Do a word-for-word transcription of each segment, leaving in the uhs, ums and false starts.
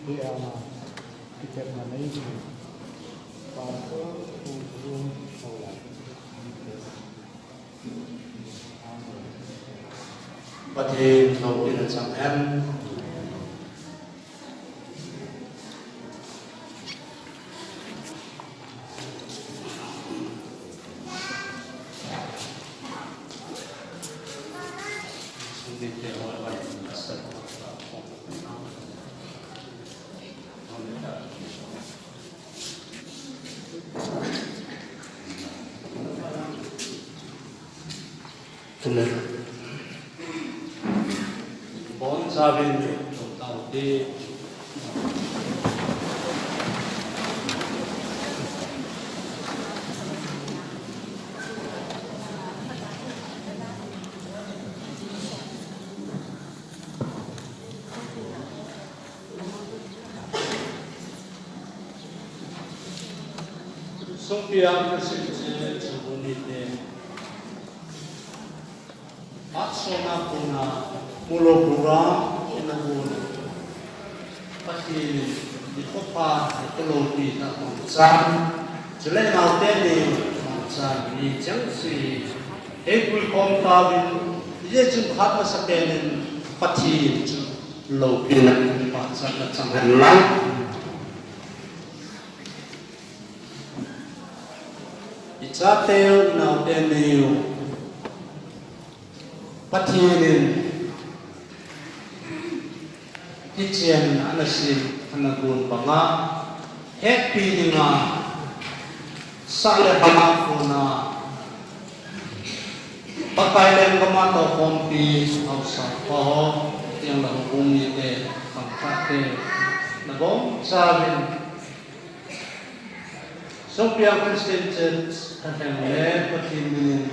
Te ama, kitepna nei ding. Pastor Pu Pu Hola. Pathen loupina chang hen. Amen. Bonchauvin, chomtau hite. Sopi a Christian church chunga hite. Atsona kona, Mulopura, ina kona. Pathen in, i khopa, i kolopi na kong chan. Chule naote ni, kong chan, ni chang si. Ei pui khom tauvin, ijeh chun khat masapen in Pathen chu loupina pachatna chang hen lang. I chate u, naote ni u, Pathen in Kichenna ana sem, ana gon banga, hetpi dinga, sah le pama kona, Pakai lenggam a toukhompi, haosa pa ho, tiang le houbung mite, khangthah te, nabonchauvin, Sopi a Christian Church, thalheng le Pathen minin,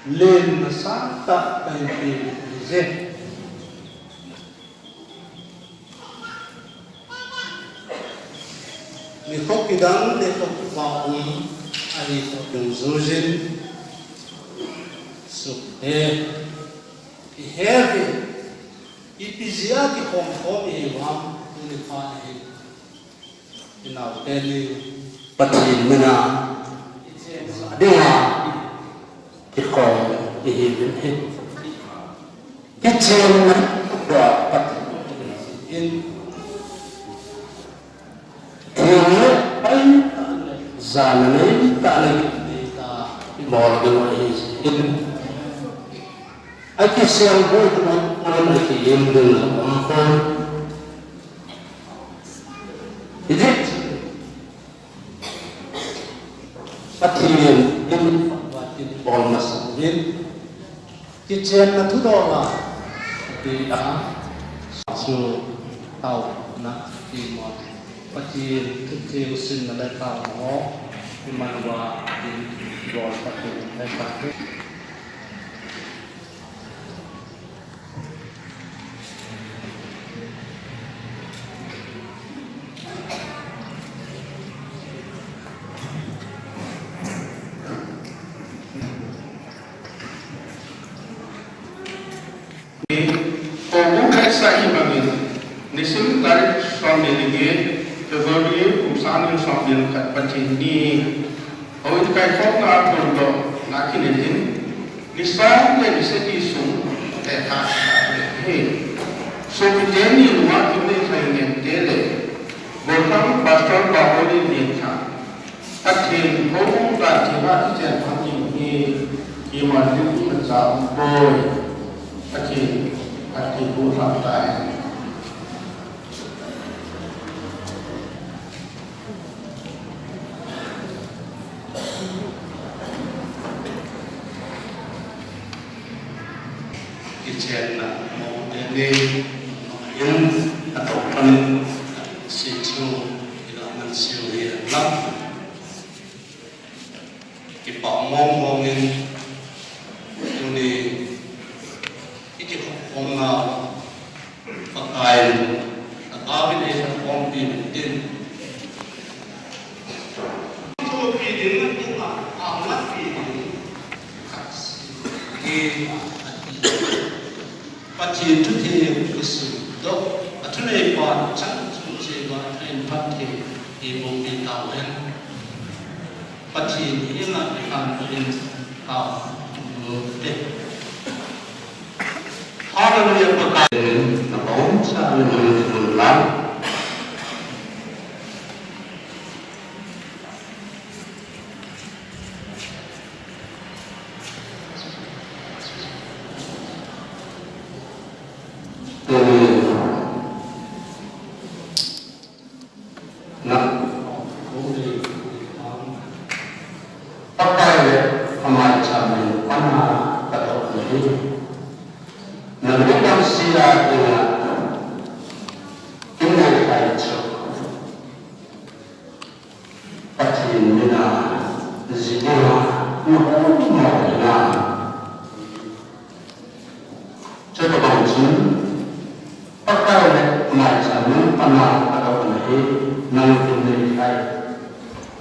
lenna sangtah kahin pe u ahi. Mi kho kidang le kho kipah um ahi toh dungjuijin, sukte, ihet uve, ipi jeh a kikhom khom ihiu ham, tuni phat ahi. Inaote ni, Pathen mina, ichensah dinga, kikhom ihiuvin ahi. Kichenna, Pathen in, thil le pai, jana nei ta le, nei ta, ibol ding ahi. Akisel bou, akiim ding aum pon. Ijeh inem itile, Pathen in, in, Pathen in bol masa uvin. Kichenna thudol a, ati a, chu taona, ti mo. Pathen thu theng simna le taona ho, iman uva, tin, bol Pathen in, he Pathen. Houbung hetsa hibangin, nisim tarik somni le get, February, kum sang ni le somni le khat, Pathen ni. Houin kaikhomna a kona, na kinen in, Nisa le nisa ni sung, eh, tha, tha, eh, he. Sopite ni nunga kin le khai ngen te le. Bolthang Pastor Baholi ni tha. Pathen hou da te ba ti chen pha ni he. Ki ma ni ki ma cha boi. Pathen, Pathen bu tham tai. Kichenna mo teni, in, atoh pan, si chu, ila man siu hi lam. Kipah mong mong in, tuni, i kikhop khom na, Pakai in, a kavin ei khop khompi min tin. Thupi ding na tu a, a latpi ding. Khat si, ki, a, a ti. Pathen thu theng kisim doh, a Chuleh pa chang chung cheh uva thain phatthei eibohpi tauhen. Pathen henga ikhanpeh in taute. Hallelujah, Pakai. Nabonchauvin hung thum lang. Pakai le amaicha min pana kadoh nahi. Nalungdam sea dinga kin neilhai chu Pathen mina ji dinga nahung mo hinam? Chutobang chun Pakai le amaicha min pana kadoh nahi, nang kin neilhai.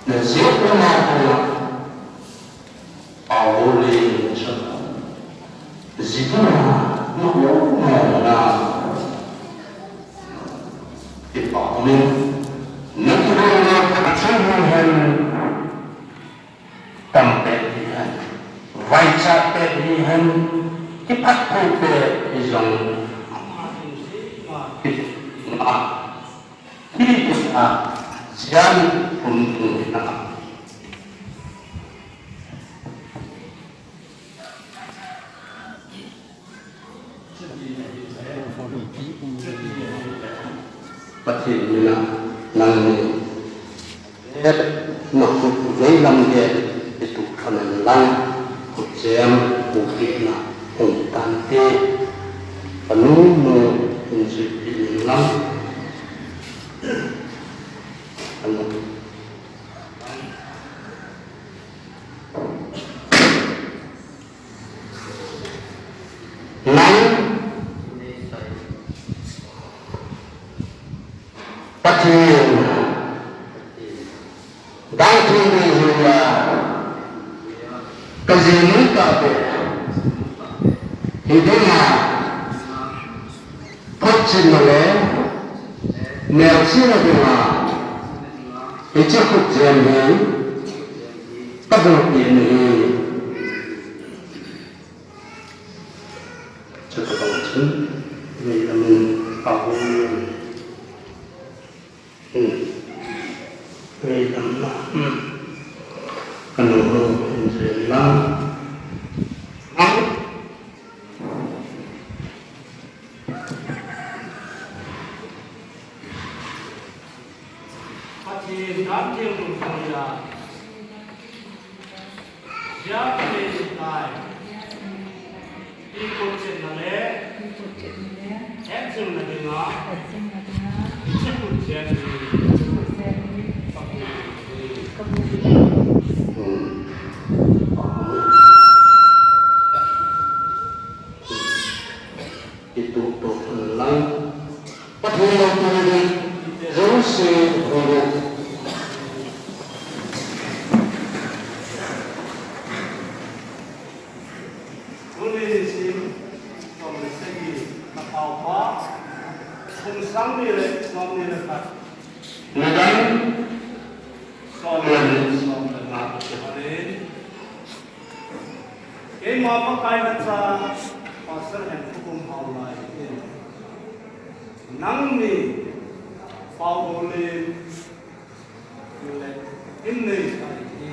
Najep lama dinga Pakai le ji dinga nahung mo hinam? Kipa umin, nakilungna khat chun hen, tam pet hihen, vaicha pet hihen, kiphatthei pet hijong, kiphatthei pet hijong, Hi kit a, sian pum tung hi na. Pathen mina nangni. Nakhut veilam le ituh thanan lang, khutjem, khutjem na hung tante. Kanu nu in jui pi in lang. Kanu. Nang Pathen dang thum ding jong a, ka jinu tahbeh hi dinga, photchetna le melchihna dinga, hiche khutjem hi ka bolpeh nahi. Chutobang chun, veilam in a hung in. Hmm. Veilam na. Hmm. Kanu nu in veilam. Pathen dan theng lungthim a. Jia ka nei tai. Ipot chetna le. Hetjingna dinga. Hiche khutjem hi. Ka bol. Ituh toh lang. Pathen lou tuni jouse hung. Tuni nisim som le sagi, Lhaphao pa, kum sang ni le som ni le khat. Nidan som le ni, som le nga. Amen. Keima Pakai nacha, Pastor Henkhokum Haolai in, nangni Paolen le in nei tai hi,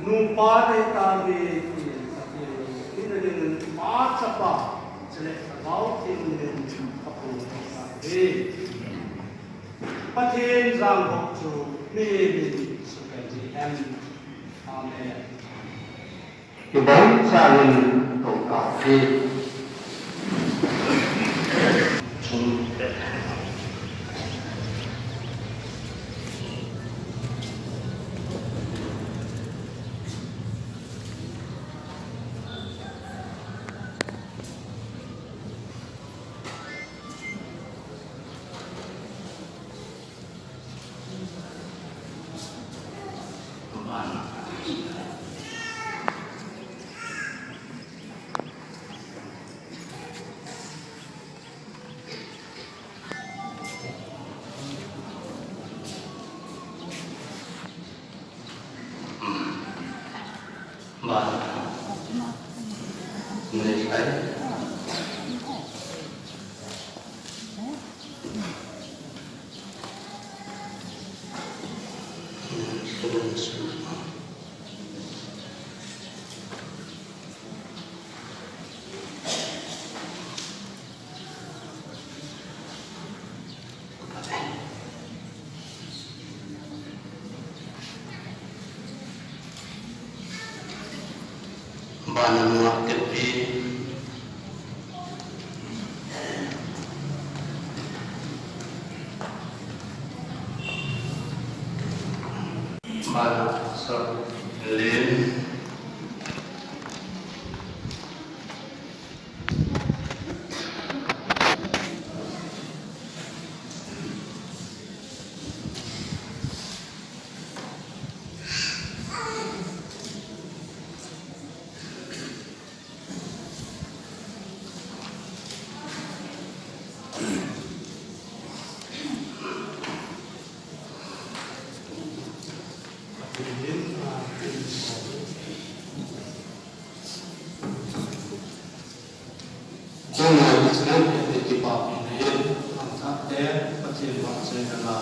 nupa nei tai hi, in nei tai hi, in nei tai hi, nupa chapa, chule Lhagao Theng in kapung tai hi. Pathen jangkho chu mihem in suhkhen ji hen. Amen. Kibang chanin tou tau hi. Chung te. Ba. Nei kai. Bana Nuak Tepi. Bana Sar Len. Tunai Israel te kipa pi na yen, ang thak te, Pathen vang chai na la.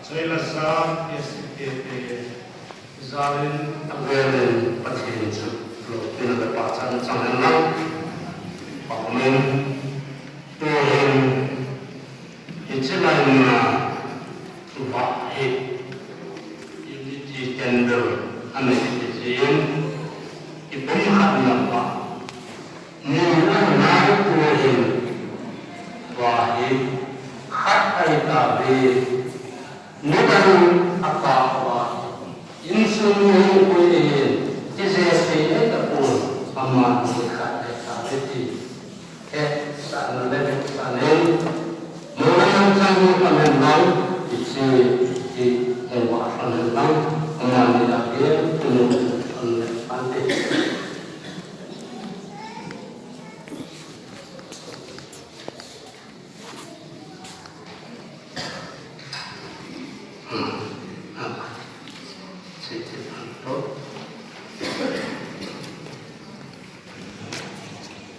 Soilasa S K P jalin avelin Pathen chu lopina le pachatna chang hen lang. Amen. Tuhin hiche lai muna thupha hi Unity Candle ana hi jin, kipumkhatna pa Ni a nai tuhin, va hi khat ahi tauve. Nidang a pa va hi insung mi hung pui ahin, tijeh thei ahi tapon, amani khat ahi tauve ti. Hetsahna le vetsahna in, molang chang ni khat hen lang, hiche hi hung vah lhon hen lang, amani a hi tunu lhon le phante.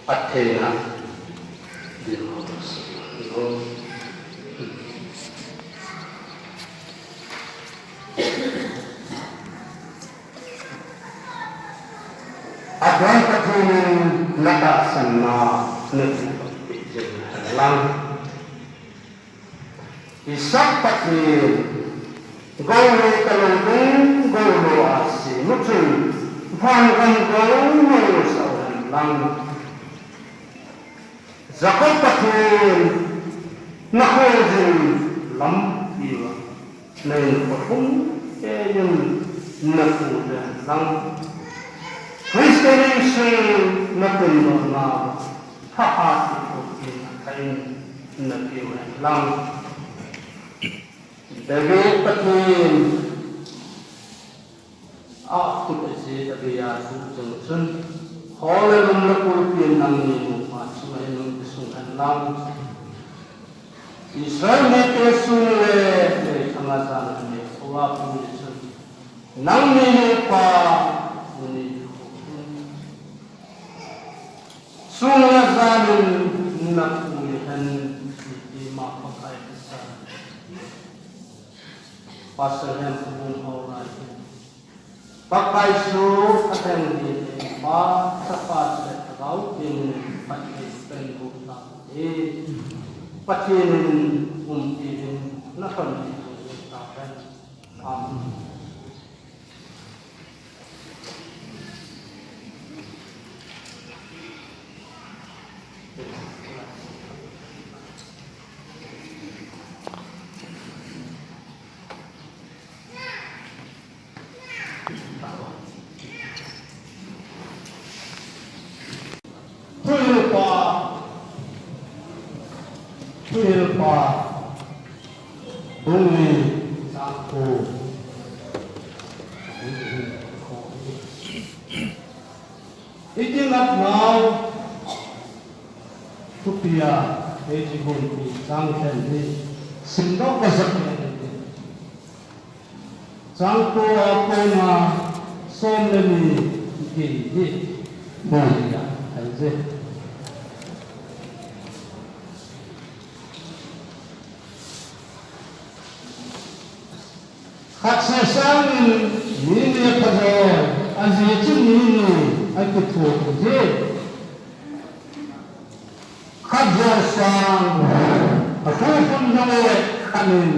Pathen a Adon Pathen in natahsanna natahsan peh jeng hen lang. Isak Pathen, gou le talou ding gou lou a semu chun, van gam gou mong sah hen lang. Jacob Pathen, na kholjin lampi uva na hinkho lhum keiyin na pu hen lang. Christian insung na tundohna thahat kithopina thah in na peh hen lang. David Pathen, akhut a jeh a David a thu chang chun, khol le lum le kulpi in nangni nopma chunga hin hung kisung hen lang. Israel mite sung le meithal a jan a nei kho a pu ni chun, nangni nopma pu ni kho. Sung le jan in na pui hen, ti ma Pakai kasa. Pastor Hemkhohun ho lai hin, Pakai chu atheng ding in Pa, Chapa le Lhagao Theng in phatthei peh in boh taute. Pathen in umpi in na khonung in umpi tahen. Amen. Thuhilpa, Thuhilpa, bung ni, chang ko. Ikingatnau thupi a, hiche bung ni chang khat hi simdoh kasah e. Chang ko a kona som le ni gei hi, hoi a, ahi je. Khat seh sangin mi ni apha joi, ajeh chu mi ni akitho ji. Khat jong sang, athu khun jong le khat in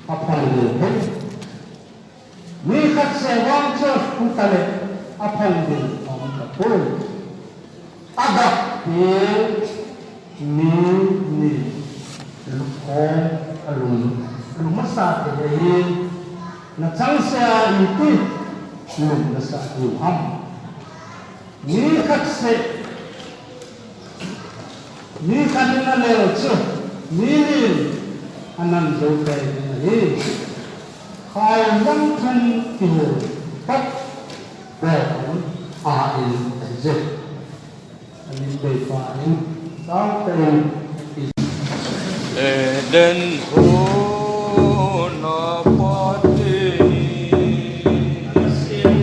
aphong ding ahi. Mi khat seh vang chu aphong tale, aphong ding aum tapoi. Adap teng mi ni lukhom alum, lum asah thei ahi. Nachangseh a iti lum nasah diu ham? Mi khat seh, mi khat in anel chu, mi ni in anan jou pai ding ahi. Khai lang thum kihol pat bol in ahin ahi je. Amin bei pa in, tao pen in. Eden huna pati sin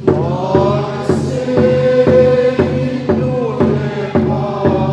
Lord, say, Lord, Lord.